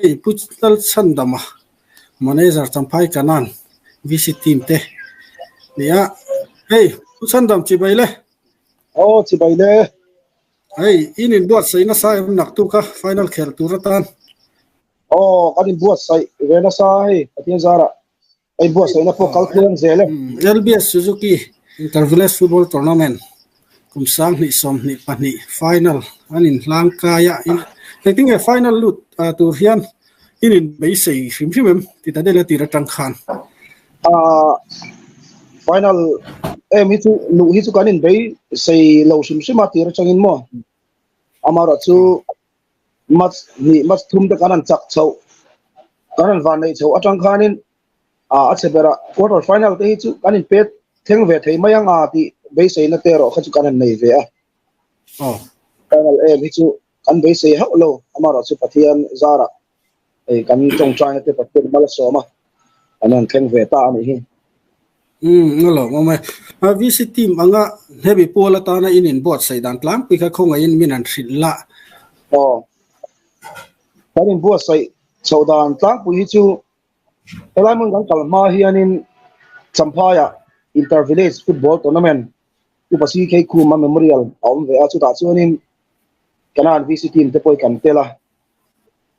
Hei Pu Lalchhandama manager Champhai Kanan VC team te nia. Hei Pu Chhandam chibai le. Aw chibai le. Hei in inbuatsaih nasa em naktuk a final khel tur atan. Aw kan inbuatsaih ve nasa hei Pathian zarah a inbuatsaihna pawh kal tluang zel e. LBS Suzuki Inter Village Football Tournament kum 2022 final an inhlang kai a, engtin nge final lut tur hian in inbeisei hrim hrim em ti ta deuh a tir atang khan. Final em hi chu luh hi chu kan inbeisei lo hrim hrim a tir atangin maw amaherawhchu Match hnih match thum te kan han chak chhoh kan han van neih chhoh atang khanin a chhe berah quarter final te hi chu kan in pet thleng ve thei mai ang a tih beiseina te erawh kha chu kan han nei ve a. Final em hi chu kan beisei hauh lo amaherawh chu Pathian zarah hei kan tawngtaina te Pathian mal a sawm a kan han thleng ve ta a nih hi. Umm a lawm awm e. VC team anga hemi pual atana in inbuatsaih dan tlangpui kha khawngaihin min an hrilh lah. Aw. Kan inbuatsaih chhoh dan tlangpui hi chu helai hmun kan kal hma hianin Champhaiah Inter Village Football Tournament Upa CK Khuma Memorial a awm ve a, chutah chuanin Kanan VC team te pawh hi kan tel a.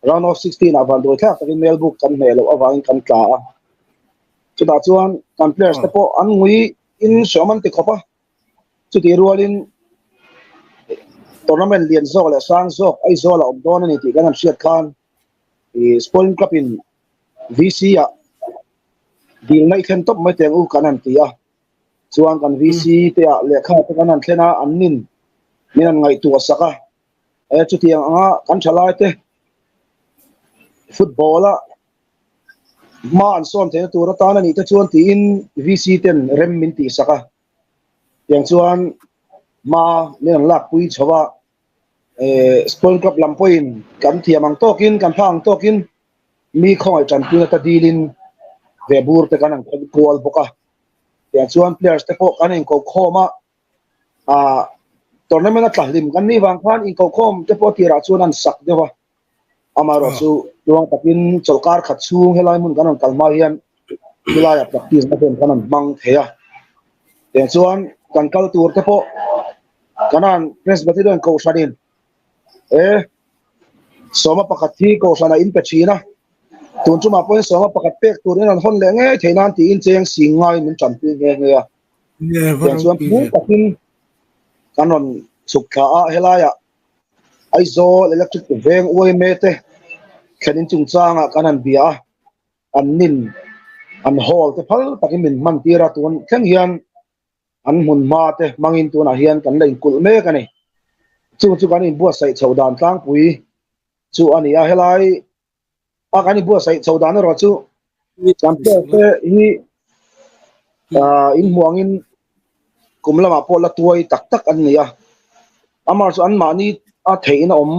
Round of 16 ah vanduai thlak takin Melbourne kan hneh loh avangin kan tla a. Chutah chuan kan players te pawh an ngui in hreawm an ti khawp a. Chutih rualin tournament lian zawk leh sang zawk Aizawl a awm dawn a ni tih kan han hriat khan Sporting Club in VC ah dil naih thlen tawp mai teng u kan han ti a. Chuan kan VC te ah lehkha te kan han thlen a, an nin min han ngaihtuah sak a. E chutiang anga kan thalai te football a hma an sawn theihna tur atan a nih te chuan tiin VC ten rem min tih sak a. Tiang chuan hma min an lak pui chho a, e Sporting Club lam pawhin kan thiam ang tawkin kan hma ang tawkin mi khawngaih tanpuina ta dilin ve bur te kan han khawn kual bawk a. Tiang chuan players te pawh kan inko khawm a, ah tournament a tla hlim kan nih vang khan inkokhawm te pawh tirah chuan an sak deuh a, amaherawh chu tluang takin chawlhkar khat chhung helai hmun kan rawn kal hma hian helaiah practice na hun kan rawn hmang thei a, tiang chuan kan kal tur te pawh kan han Presbyterian kohhranin e sawma pakhat hi kohhranah in pe thin a, tun chumah pawhin sawma pakhat pek turin an hawn leh ngei thei nan tiin cheng sing ngaiin min tanpui nghe nghe a. Tiang chuan phur takin kan rawn chhuk thla a, helaiah Aizawl Electric veng uaime te thlen in chungchangah kan han bia a, an nin an hall te phal takin min hman tir a, tun thleng hian an hmun hma te hmangin tunah hian kan la inkulh mek a ni. Chung chu kan inbuatsaih chhoh dan tlangpui chu a ni a, helai a kan inbuatsaih chhoh dan erawh chu kan player te hi in hmuangin kum lamah pawh la tuai tak tak an ni a, amah chu anmahni a theihna awm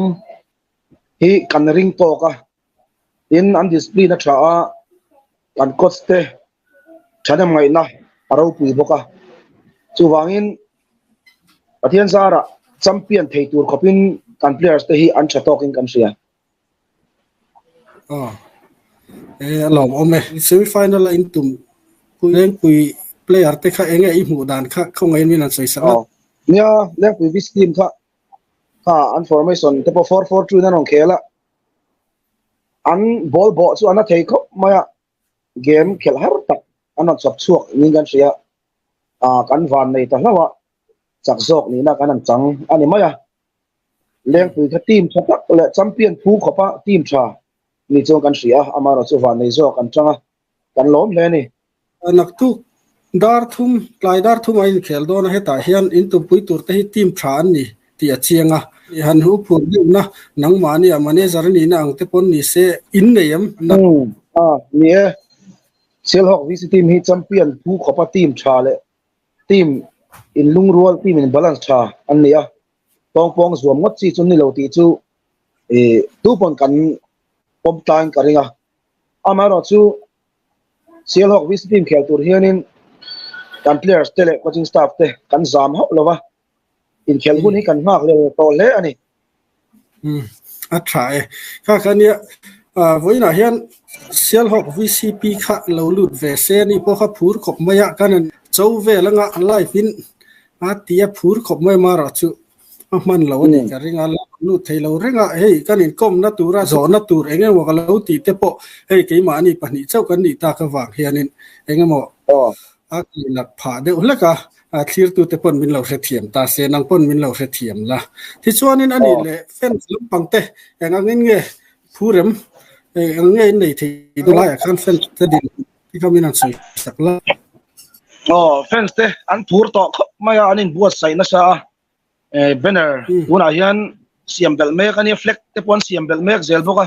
hi kan ring tawk a, tin an discipline a tha a, kan coach te thahnem ngaihna a ropui bawk a, chuvangin Pathian zarah champion thei tur khawpin kan players te hi an tha tawkin kan hria. Aw e a lawm awm e. Semi final a in tum Lengpui player te kha enge i hmuh dan kha khawngaih in min han sawi sak a. Nia Lengpui Vice team kha kha an formation te pawh 4-4-2 in an rawn khel a, an ball bawh chu an la thei khawp mai a, game khelh har tak an rawn chawp chhuak niin kan hria a, kan van nei ta hlauh a, chak zawk nihna kan han chang a ni mai a. Lengpui kha team tha tak leh champion phu khawpa team tha ni chuan kan hria a, amaherawh chu vannei zawk an tang a, kan lawm hle a ni. Naktuk dar thum, tlai dar thum a inkhel dawn a, hetah hian in tumpui tur te hi team tha an ni tih a chiang a, i han hu phur deuhna nangmahni a manager a nihna ang te pawn ni se in nei em? Umm a ni e, Sialhawk VC team hi champion phu khawpa team tha leh team in lungrual, team in balance tha an ni a, Pawngpawng zuam ngawt chi chu ni lo tih chu tu pawn kan pawm tlangin ka ring a. Amaherawh chu Sialhawk VC team khel tur hianin kan players te leh coaching staff te kan zam hauh lo va, inkhelh hun hi kan nghak leh tawh hle a ni. A tha e. Kha kha nia. Vawiinah hian Sialhawk VCP kha lo lut ve se ni pawh kha phur khawp mai a, kan han cho vel anga live in a ti a phur khawp mai marawh chu a hman lo a nih ka ring a, lut thei lo reng a, hei kan inkawmna tura zawhna tur eng emaw ka lo tih te pawh hei keimahni pahnih chauh kan nih tak avang hianin eng emaw a kihlat phah deuh hlek a, thlirtute pawn min lo hrethiam ta se, nang pawn min lo hrethiam la. Tichuanin a nih leh fans lampang te eng angin nge phurem eng nge in nei thei dawn laiah khan fans te din hi kha min han sawi sak la. Aw, fans te an phur tawh khawp mai a, an inbuatsaih nasa a, banner tunah hian siam belh mek a nia, flag te pawh an siam belh mek zel bawk a,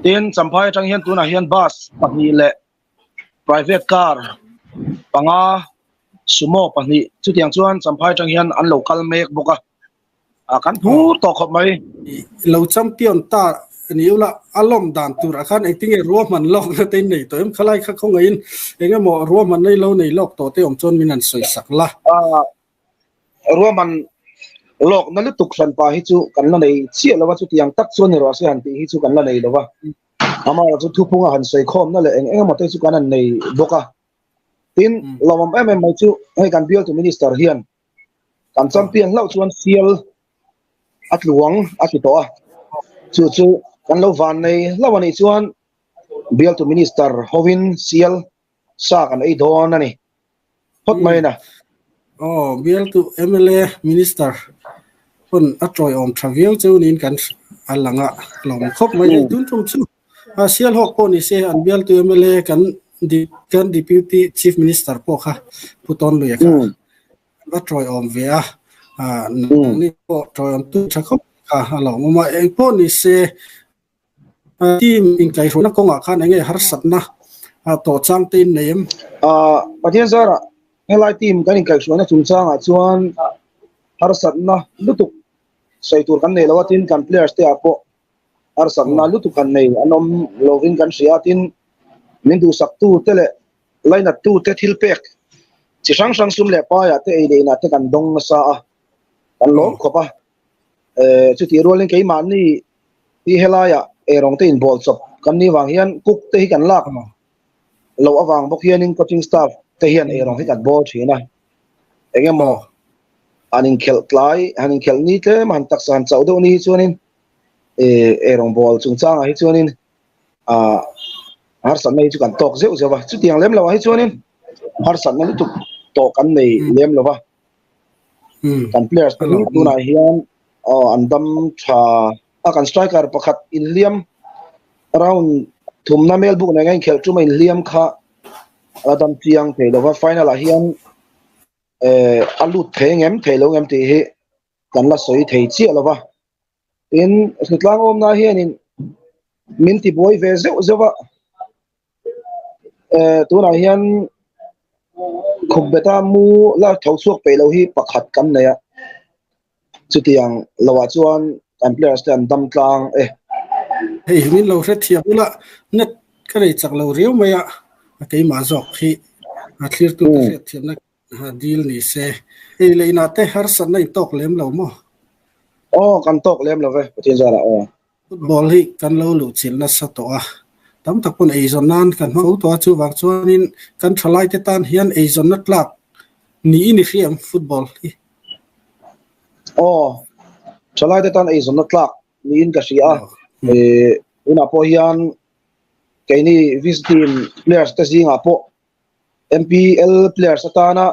tin Champhai atang hian tunah hian bus pahnih leh private car panga sumo pahnih chutiang chuan Champhai atang hian an lo kal mek bawk a a kan phur tawh khawp mai. Lo champion ta ni ula a lawm dan tur ah khan engtinge ruahman lawk na te in nei tawh em khalai kha khawngaihin engemaw ruahman nei lo nei lawk tawh te awm chuan min han sawi sak la. Ruahman lawk na lutuk hranpa hi chu kan la nei chiah lo a chutiang tak chuan ni rawh se han tih hi chu kan la nei lo va. Amah chu thuphunga han sawi khawmna leh eng eng emaw te chu kan han nei bawk a. Tin, lawmawm em em mai chu hei kan bialtu Minister hian kan champion hlauh chuan sial a tluang a ti tawh a. Chu chu kan lo van nei hlauh a nih chuan bialtu Minister hovin sial sa kan ei dawn a ni. Phawt mai a na. Aw, bialtu mla Minister pawn a tawiawm tha viau cheu niin kan a lang a, lawm khawp mai. Hei tun tum chu Sialhawk pawh ni se an bialtu mla kan kan Deputy Chief Minister pawh kha Pu Tawnluia kha va tawiawm ve a, nangni pawh tawiawm tu tha khawp kha a lawmawm a. Eng pawh ni se Team inkaihhruaina kawngah khan eng nge harsatna tawh chang te in nei em? Pathian zarah helai team kan inkaihhruaina chungchangah chuan harsatna lutuk sawi tur kan nei lo a, tin kan players te ah pawh harsatna lutuk han nei an awm lovin kan hria a, tin min duhsaktu te leh lainattu te thil pek chi hrang hrang sum leh paiah te ei leh inah te kan dawng nasa a, kan lawm khawp a. Chutih rualin keimahni hi helaiah eirawng te inbawl chawp kan nih vang hian cook te hi kan lak loh avang bawk hianin coaching staff te hian eirawng hi kan bawl thin a. Engemaw han inkhelh tlai, han inkhelh ni tlem a, han taksa han chauh deuh ni hi chuanin eirawng bawl chungchangah hi chuanin harsatna hi chu kan tawk zeuh zeuh a. Chutiang lem loah hi chuanin harsatna lutuk tawh kan nei lem lo va. Kan players te hi tunah hian aw an dam tha a kan striker pakhat inhliam round thumna Melbourne nen a inkhelh tum a inhliam kha a dam chiang thei lova final ah hian eh a lut thei ngem thei lo ngem tih hi kan la sawi thei chiah lova tin hlutlang awmna hianin min tibuai ve zeuh zeuh a. Eh tunah hian khupbeta mu la tho chhuak peih lo hi pakhat kan nei a, chutiang loah chuan kan players te an dam tlang e. Hei min lo hrethiam ula net ka nei chak lo riau mai a, a keimah zawk hi a thlirtu ka hriatthiamna dil ni se. Hei leh inah te harsatna in tawk lem lo maw? Aw kan tawk lem lo ve Pathian zarah aw. Football hi kan lo luhchilh nasa tawh a, tam tak pawn eizawn nan kan hmang fo tawh a, chuvang chuanin kan thalaite tan hian eizawnna tlak niin i hria em football hi? Aw, thalaite tan eizawnna tlak niin ka hria a, tunah pawh hian keini Viz team players te zingah pawh MPL players atana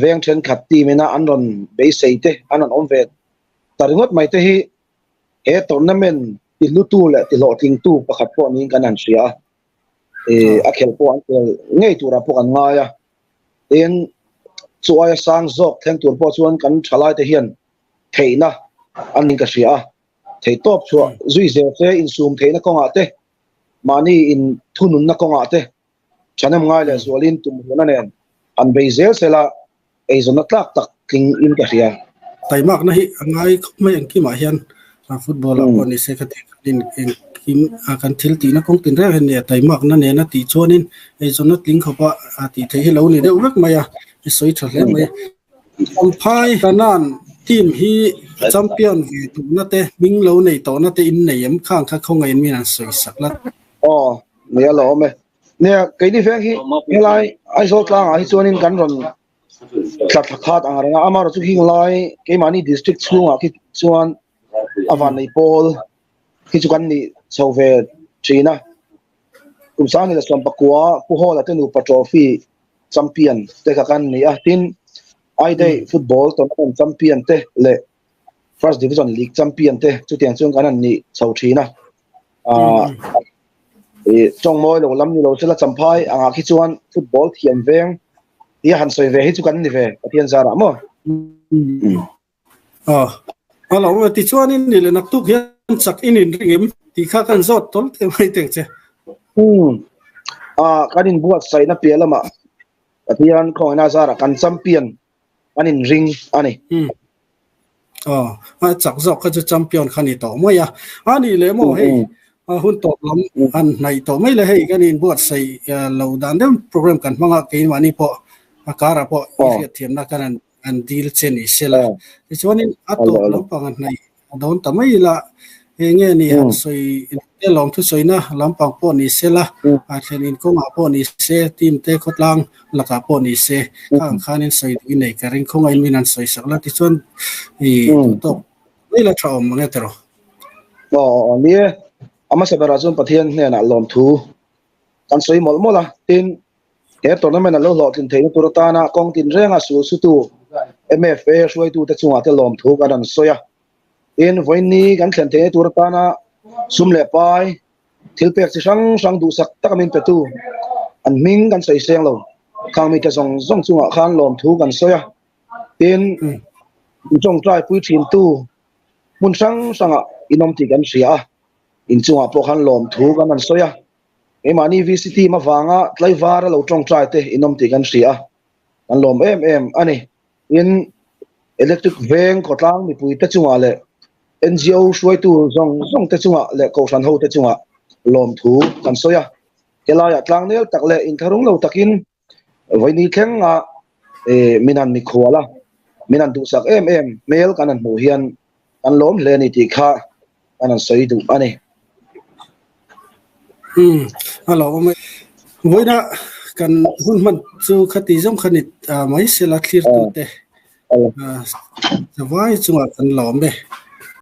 veng thenkhat team ina an rawn beisei te an rawn awm ve ta ringawt mai te hi He tournament ti hlutu leh ti hlawhtlingtu pakhat pawh niin kan han hria a, a khelh pawh an tel ngei turah pawh kan ngai a. Tin, chu aia sang zawk thleng tur pawh chuan kan thalaite hian theihna an niin ka hria a. Theihtawp chhuah zui zel se insum theihna kawngah te, mahni inthununna kawngah te thahnem ngai leh zualin tumruhna nen han bei zel sela eizawnna tlak tak tling in ka hria. Taimakna hi a ngai khawp mai engkimah hian football ah pawh ni se ka tih khatin engkim kan thil tihna kawng tin reng hian nia taimakna nena tih chuanin eizawnna tling khawpa tih theih hi lo ni deuh vek mai a, i sawi tha hle mai. Champhai Kanan Team hi champion ve duhna te, hming lo nei tawhna te in nei em? Khang kha khawngaih min an sawi sak la. Aw, nei a lo awm e. Nia, keini veng hi helai Aizawl tlangah hi chuanin kan rawn tla thla khat ang reng a, amaherawhchu chu hing lai keimahni district chhungah khi chuan a vannei pawl khi chu kan nih chho ve thin a. Kum sang ni leh 19 Pu Hawla te nupa trophy champion te kha kan ni a, tin I-Day football tournament champion te leh First Division League champion te chutiang chuan kan han nih chho thin a. Tawng mawi lo lam ni lo sela champhai angah khi chuan football thiam veng tia han sawi ve hi chu kan ni ve Pathian zarah maw. Aw, a lo nge tichuanin ni leh naktuk hian chak in inring em tih kha kan zawt tawl teh mai teng che. Umm, ah kan inbuatsaihna piah lamah Pathian khawngaihna zarah kan champion kan inring a ni. Umm, aw, a chak zawk kha chu champion kha ni tawh mai a. A nih leh maw hei hun tawp lam han hnaih tawh mai le hei kan inbuatsaih lo dan deuh program kan hmang a keimahni pawh a karah pawh i hriatthiamna kan han an dil che ni se la. Tichuanin a tawp lampang a hnaih a dawn ta mai ila, eng nge ni han sawi te lawm thusawina lampang pawh ni se la, a thlen inkawngah pawh ni se, team te khawtlang lakah pawh ni se, kha ang khanin sawi duh i nei ka ring khawngain min han sawi sak la tichuan i duhtawk mai la tha awm mang e tiraw. Aw ni e, a hmasa berah chuan Pathian hnenah lawmthu kan sawi mawlh mawlh a, tin He tournament a lo hlawhtlin theihna tur atana kawng tinrenga sulsutu MFA hruaitute chungah te lawmthu kan rawn sawi a. Tin, vawiinni kan thlen theihna tur atana sum leh pai, thil pek chi hrang hrang duhsak taka min petu an hming kan sawi seng lo. Khang mite zawng zawng chungah khan lawmthu kan sawi a. Tin, tawngtai pui thintu hmun hrang hrangah inawm tih kan hria a. Inchungah pawh khan lawmthu kan rawn sawi a. Keimahni VC team avanga tlaivar a lo tawngtai te in awm tih kan hria a, kan lawm em em a ni. Tin, Electric Veng khawtlang mipui te chungah leh NGO hruaitu zawng zawng te chungah leh Kohhran ho te chungah lawmthu kan sawi a. Helaiah tlangnel tak leh inthlahrung lo takin vawiini thlenga min han mikhual a, min han duhsak em em hmel kan han hmuh hian kan lawm hle a ni tih kha kan han sawi duh a ni. Umm, a lo awm e. Vawiina kan hun hman chu khati zawng kha ni mai sela thlirtute zavai chungah kan lawm e.